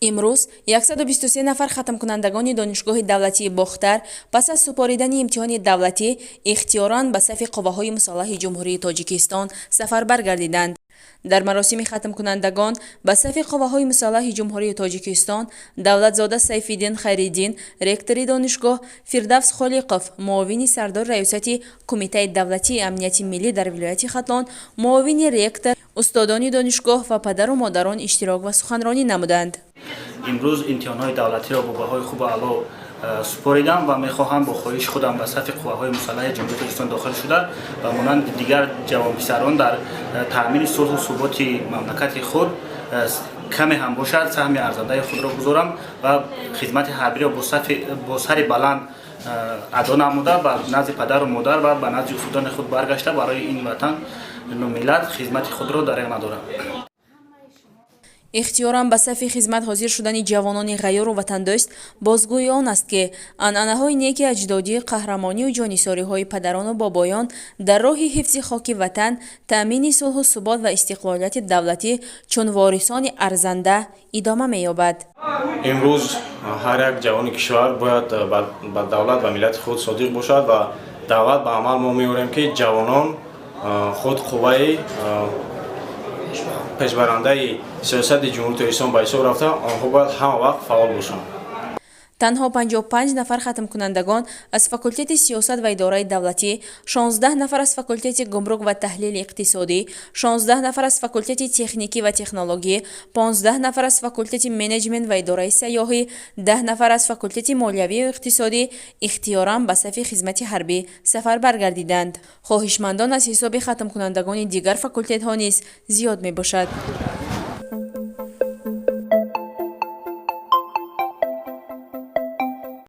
Имрӯз 123 нафар хатмкунандагони Донишгоҳи давлатии Бохтар пас аз супоридани имтиҳони давлатӣ ихтиёран ба сафи Қувваҳои мусаллаҳи Ҷумҳурии Тоҷикистон сафарбар гардиданд. Дар маросими хатмкунандагон ба сафи Қувваҳои мусаллаҳи Ҷумҳурии Тоҷикистон Давлатзода Сайфиддин Хайриддин, ректори донишгоҳ, Фирдавс Холиқов, муовини сардори раёсати Кумитаи давлатии амнияти миллӣ дар вилояти Хатлон, муовини ректор, устодони донишгоҳ ва падару модарон иштирок ва суханронӣ намуданд. Имрӯз имтиҳонҳои давлатиро бо баҳои хубу аъло супоридам ва мехоҳам бо хоҳиши худам ба сафи Қувваҳои мусаллаҳи Ҷумҳурии Тоҷикистон дохил шуда, ба монанди дигар ҷавонписарон дар таъмини сулҳу суботи мамлакати худ каме ҳам бошад, саҳми арзандаи худро гузорам ва хизмати ҳарбиро бо сари баланд адо намуда, ба назди падару модар ва ба назди устодони худ баргашта, барои ин ватан миллат хизмати худро дареғ надорам. Ихтиёран ба сафи хизмат ҳозир шудани ҷавонони ғайёру ватандӯст бозгӯи он аст, ки анъанаҳои неки аҷдодӣ, қаҳрамонию ҷоннисориҳои падарону бобоён дар роҳи ҳифзи хоки ватан, таъмини сулҳу субот ва истиқлолияти давлатӣ чун ворисони арзанда идома меёбад. Имрӯз ҳар як ҷавони кишвар бояд ба давлат ва миллати худ содиқ бошад ва даъват ба амал мо меорем, ки ҷавонон худ қувваи пешбарандаи сиёсати Ҷумҳурии Тоҷикистон ба ҳисоб рафта, онҳо бояд ҳама вақт фаъол бошанд. Танҳо 55 нафар хатмкунандагон аз факултети сиёсат ва идораи давлатӣ, 16 нафар аз факултети гумрук ва таҳлили иқтисодӣ, 16 нафар аз факултети техникӣ ва технологӣ, 15 нафар аз факултети менеҷмент ва идораи сайёҳӣ, 10 нафар аз факултети молиявию иқтисодӣ ихтиёран ба сафи хизмати ҳарбӣ сафарбар гардиданд. Хоҳишмандон аз ҳисоби хатмкунандагони дигар факултетҳо низ зиёд мебошад.